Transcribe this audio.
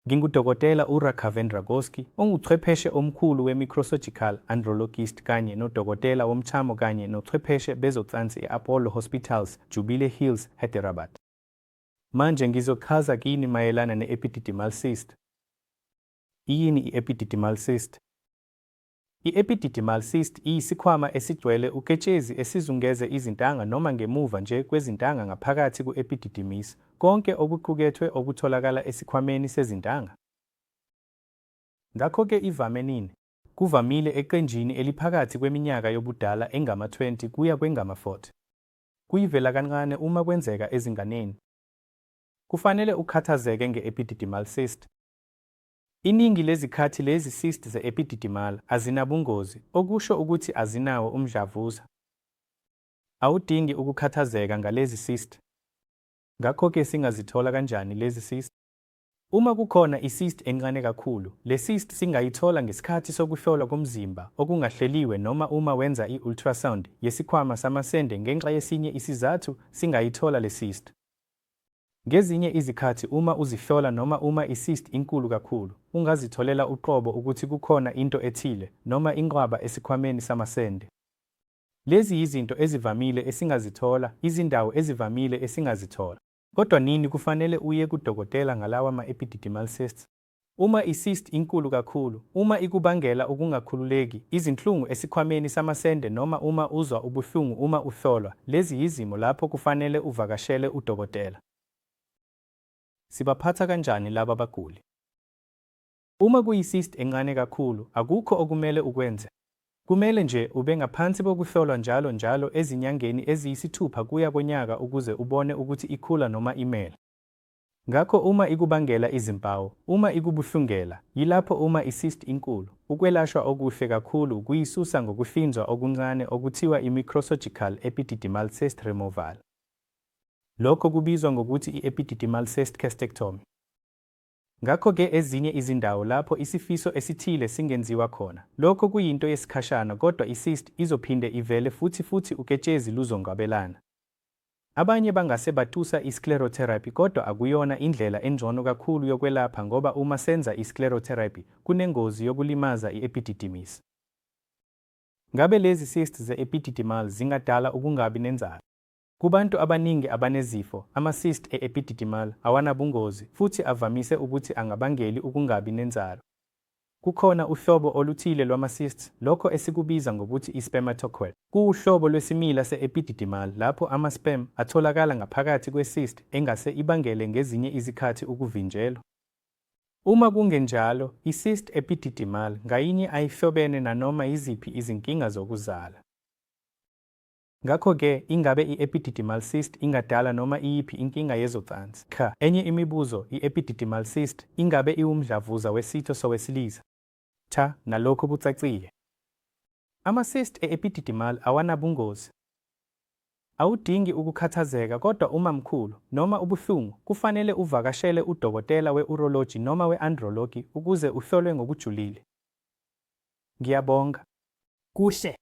NginguDokotela uRaghavendra Koski, onguchwepheshe omkhulu we-microsurgical andrologist kanye nodokotela womchamo kanye nochwepheshe bezocansi e-Apollo Hospitals, Jubilee Hills, Hyderabad. Manje ngizochaza kini mayelana ne-epididymal cyst. Iyini i-epididymal cyst? I-epididymal cyst iyisikhwama esigcwele uketshezi esizungeze izintanga noma ngemuva nje kwezintanga ngaphakathi ku-epididymis, konke okuqukethwe okutholakala esikhwameni sezintanga. Ngakho-ke ivame nini? Kuvamile eqenjini eliphakathi kweminyaka yobudala engama-20 kuya kwengama-40. Kuyivelakancane uma kwenzeka ezinganeni. Kufanele ukhathazeke nge-epididymal cyst. Iningi lezikhathi lezi cyst ze-epididymal azinabungozi, okusho ukuthi azinawo umdlavuza. Awudingi ukukhathazeka ngalezi cyst. Ngakho-ke singazithola kanjani lezi cyst? Uma kukhona i-cyst encane kakhulu, le cyst singayithola ngesikhathi sokuhlolwa komzimba okungahleliwe noma uma wenza i-ultrasound yesikhwama samasende ngenxa yesinye isizathu singayithola le cyst. Ngezinye izikhathi uma uzihlola noma uma i-cyst inkulu kakhulu, ungazitholela uqobo ukuthi kukhona into ethile noma inqwaba esikhwameni samasende. Lezi yizinto ezivamile esingazithola, izindawo ezivamile esingazithola. Kodwa nini kufanele uye kudokotela ngalawa ma-epididymal cysts? Uma i-cyst inkulu kakhulu, uma ikubangela ukungakhululeki, izinhlungu esikhwameni samasende noma uma uzwa ubuhlungu uma uhlolwa, lezi yizimo lapho kufanele uvakashele udokotela. Sibaphatha kanjani laba baguli? Uma kuyi-cyst encane kakhulu, akukho okumele ukwenze. Kumele nje ube ngaphansi kokuhlolwa njalo njalo ezinyangeni eziyisithupha kuya konyaka ukuze ubone ukuthi ikhula noma imele. Ngakho uma ikubangela izimpawu, uma ikubuhlungela, yilapho uma i-cyst inkulu, ukwelashwa okuhle kakhulu ukuyisusa ngokuhlinzwa okuncane okuthiwa i-microsurgical epididymal cyst removal. Lokho kubizwa ngokuthi i-epididymal cyst cystectomy. Ngakho-ke ezinye izindawo lapho isifiso esithile singenziwa khona, lokho kuyinto yesikhashana kodwa i-cyst izophinde ivele futhi futhi uketshezi luzonqwabelana. Abanye bangase batusa i-sclerotherapy kodwa akuyona indlela engcono kakhulu yokwelapha ngoba uma senza i-sclerotherapy kunengozi yokulimaza i-epididymis. Ngabe lezi cysts ze-epididymal zingadala ukungabi nenzalo? Kubantu abaningi abanezifo, ama-cyst e-epididymal awanabungozi futhi avamise ukuthi angabangeli ukungabi nenzalo. Kukhona uhlobo oluthile lwama-cysts, lokho esikubiza ngokuthi i-spermatocele. Kuwuhlobo lwesimila se-epididymal lapho ama-sperm atholakala ngaphakathi kwe-cyst engase ibangele ngezinye izikhathi ukuvinjelwa. Uma kungenjalo, i-cyst epididymal ngayinye ayihlobene nanoma yiziphi izinkinga zokuzala. Ngakho-ke, ingabe i-epididymal cyst ingadala noma iyiphi inkinga yezocansi? Cha. Enye imibuzo, I-epididymal cyst ingabe iwumdlavuza wesitho sowesilisa? Cha, nalokho kucacile. Ama-cyst e-epididymal awanabungozi. Awudingi ukukhathazeka kodwa uma mkhulu, noma ubuhlungu, kufanele uvakashele udokotela we-urology noma we-andrology ukuze uhlolwe ngokujulile. Ngiyabonga. Kuhle.